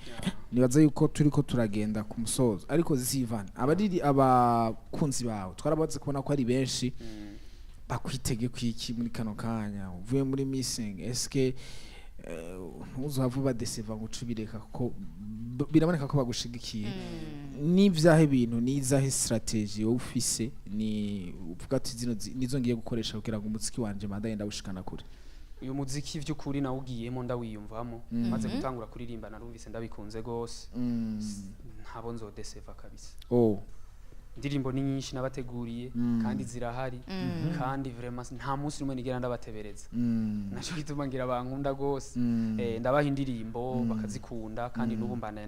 Nibaza yuko turiko turagenda ku musozo, ariko Zivan, abariri abakunzi bawe twarabaze kubona ko ari benshi, bakwitege kwiki muri kano kanya uvuye muri missing? Eske ntuzohava ubadeseva ngo uce ubireka, kuko biraboneka ko bagushigikiye? N'ivyahe bintu, n'izahe strategy wowe ufise, ni uvuga ati zino nizo ngiye gukoresha kugira ngo umuziki wanje mbandaye ndawushikana kure? Uyu muziki vy'ukuri nawugiyemo ndawiyumvamo. Maze gutangura kuririmba narumvise ndabikunze gose. Ntabo nzodeseva kabisa. Oh. Indirimbo ni nyinshi nabateguriye kandi zirahari, kandi vraiment nta munsi n'umwe nigera ndabatebereza. Naco gituma ngira bankunda gose. Ndabaha indirimbo bakazikunda, kandi n'ubu mbanaye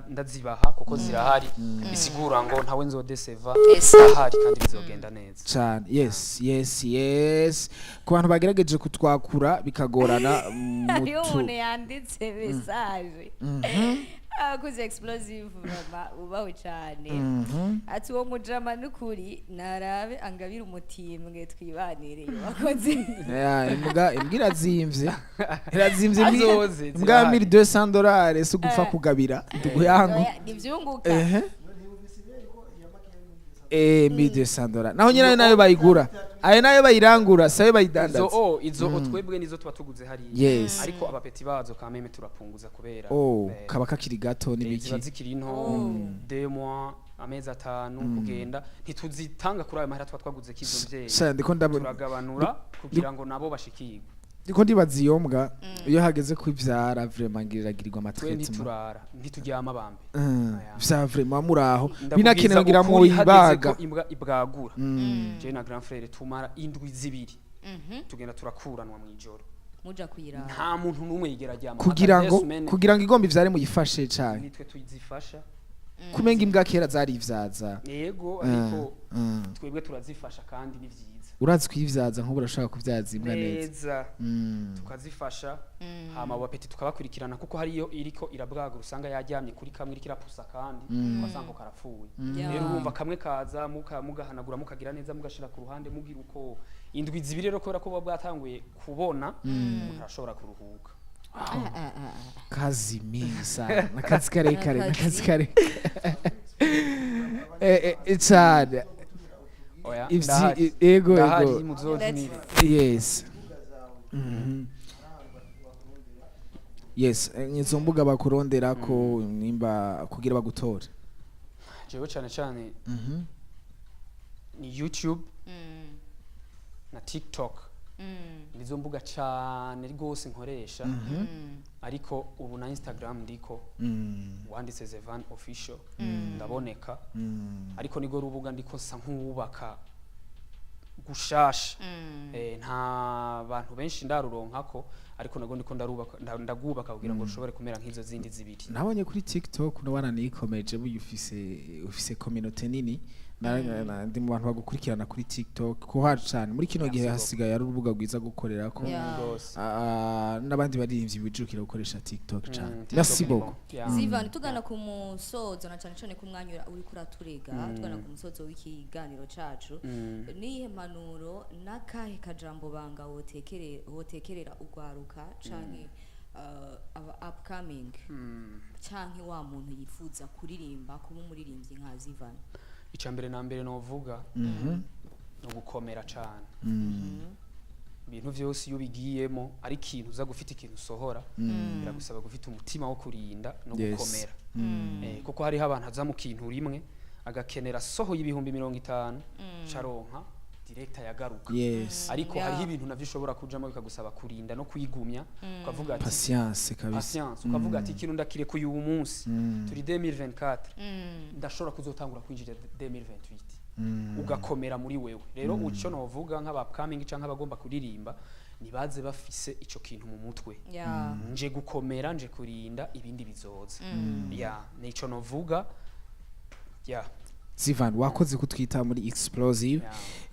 ndazibaha kuko zirahari, bisigura ngo ntawe nzodeseva. Zirahari kandi bizogenda neza. Cyane, yes. Ku bantu bagerageje kutwakura bikagorana, Hariho mutu umuntu yanditse message, abakoze Explosive mama ubaho cyane, ati uwo mujama n'ukuri narabe angabire umutimbwe twibanire, wakoze. Ya, imbwa irazimvye Azoze, imbwa ya zirahari. $1200 si ugupfa kugabira ndugu yangu. Oya, ntivyunguka. Ehe, $1200 naho nyine ayo nayo bayigura, ayo nayo bayirangura, sayo Izo bayidandaza. O izo o twebwe nizo tuba tuguze hariya. Ariko abapeti bazo kameme turapunguza kubera Oh, kaba kakiri gato. N'ibiki? Ziba zikiri nto, 2 mois, amezi 5 kugenda, ntituzitanga kuri ayo mahera tuba twaguze k'izo mvyeyi. Sha, ndiko ndabona. Turagabanura kugira ngo nabo bashikirwe. Ndiko ndibaza iyo mbwa iyo hageze kwivyara, vraiment ngiragirirwa Twe ama traitement. Ntiturara, ntituryama bambe. Aya. Vya vraiment muraho. Ndakubwiza Binakenewe ngira mu ukuri, hageze ibaga. ko imbwa ibwagura, jewe na grand frère tumara indwi 2 tugenda turakuranwa mw'ijoro. Muja kuyiraba? Nta muntu n'umwe yigera aryama. Kugira Hata ngo semaine. Kugira ngo igomba ivyare muyifashe cane. Nitwe tuyizifasha. Kumenga imbwa kera zarivyaza. Yego, ariko twebwe turazifasha kandi ni vyiza. Urazi kuyivyaza, nk'ubu urashobora kuvyaza imbwa neza. Neza. Tukazifasha, hama abapeti tukabakurikirana, kuko hariyo iriko irabwagura usanga yaryamye kuri kamwe iriko irapusa, kandi ugasanga ko karapfuye. Rero urumva kamwe kaza mugahanagura, mukagira neza, mugashira ku ruhande, mugira uko indwi 2. Rero kubera ko buba bwatanguye kubona, umuntu arashobora kuruhuka. Kazi mingi sana, nakazi karekare, nakazi karekare cane. Oya, Ivyi ndahari. Ego. Ndahari. Ego. Muzontumire. Yes, izo mbuga bakuronderako nimba kugira bagutore? Jewe cane cane ni YouTube na TikTok, nizo mbuga cane rwose nkoresha, ariko ubu na Instagram ndiko. Wanditse Zevan Official ndaboneka, ariko nirwo rubuga ndiko nsa nk'uwubaka gushasha. Nta bantu benshi ndaruronkako, ariko nabwo ndiko ndarubaka, ndagubaka kugira ngo rushobore kumera nk'izo zindi zibiri. Nabonye kuri TikTok wananikomeje, burya ufise communauté nini. Ndi mu bantu bagukurikirana kuri TikTok ko hacu cane muri kino gihe. Merci beaucoup. Hasigaye ari urubuga rwiza gukorerako. Rwose. Ah, n'abandi baririmbyi bijukira gukoresha TikTok cane. TikTok Merci ni bon. beaucoup. Yeah. Zivan, tugana ku musozo, na cyane cyane ku mwanya uriko uraturega, tugana ku musozo w'ikiganiro cacu, niyihe mpanuro n'akahe kajambo banga wotekerera ugwaruka canke aba upcoming canke wa muntu yifuza kuririmba, kuba umuririmbyi nka Zivan? Icya mbere na mbere novuga ni ugukomera cane. Ibintu vyose iyo ubigiyemo ari ikintu uza gufita, ikintu usohora, biragusaba gufita umutima wo kurinda no gukomera. Kuko hariho abantu aza mu kintu rimwe agakenera sohoye 50,000 caronka direct yagaruka. Ariko hariho ibintu navyo ushobora kujamo bikagusaba kurinda no kwigumya, ukavuga ati Patience kabisa. Patience, ukavuga ati ikintu ndakirekuye uyu munsi, turi 2024, ndashobora kuzotangura kwinjira 2028, ugakomera muri wewe. Rero ico novuga nk'aba upcoming canke abagomba kuririmba, nibaze bafise ico kintu mu mutwe: nje gukomera, nje kurinda, ibindi bizoza. Ya, nico novuga ya. Zivan, wakoze kutwita muri Explosive.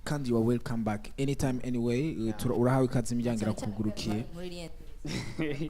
Kandi you are welcome back anytime, anyway. Urahawe ikaze, imiryango irakugurukiye. Muri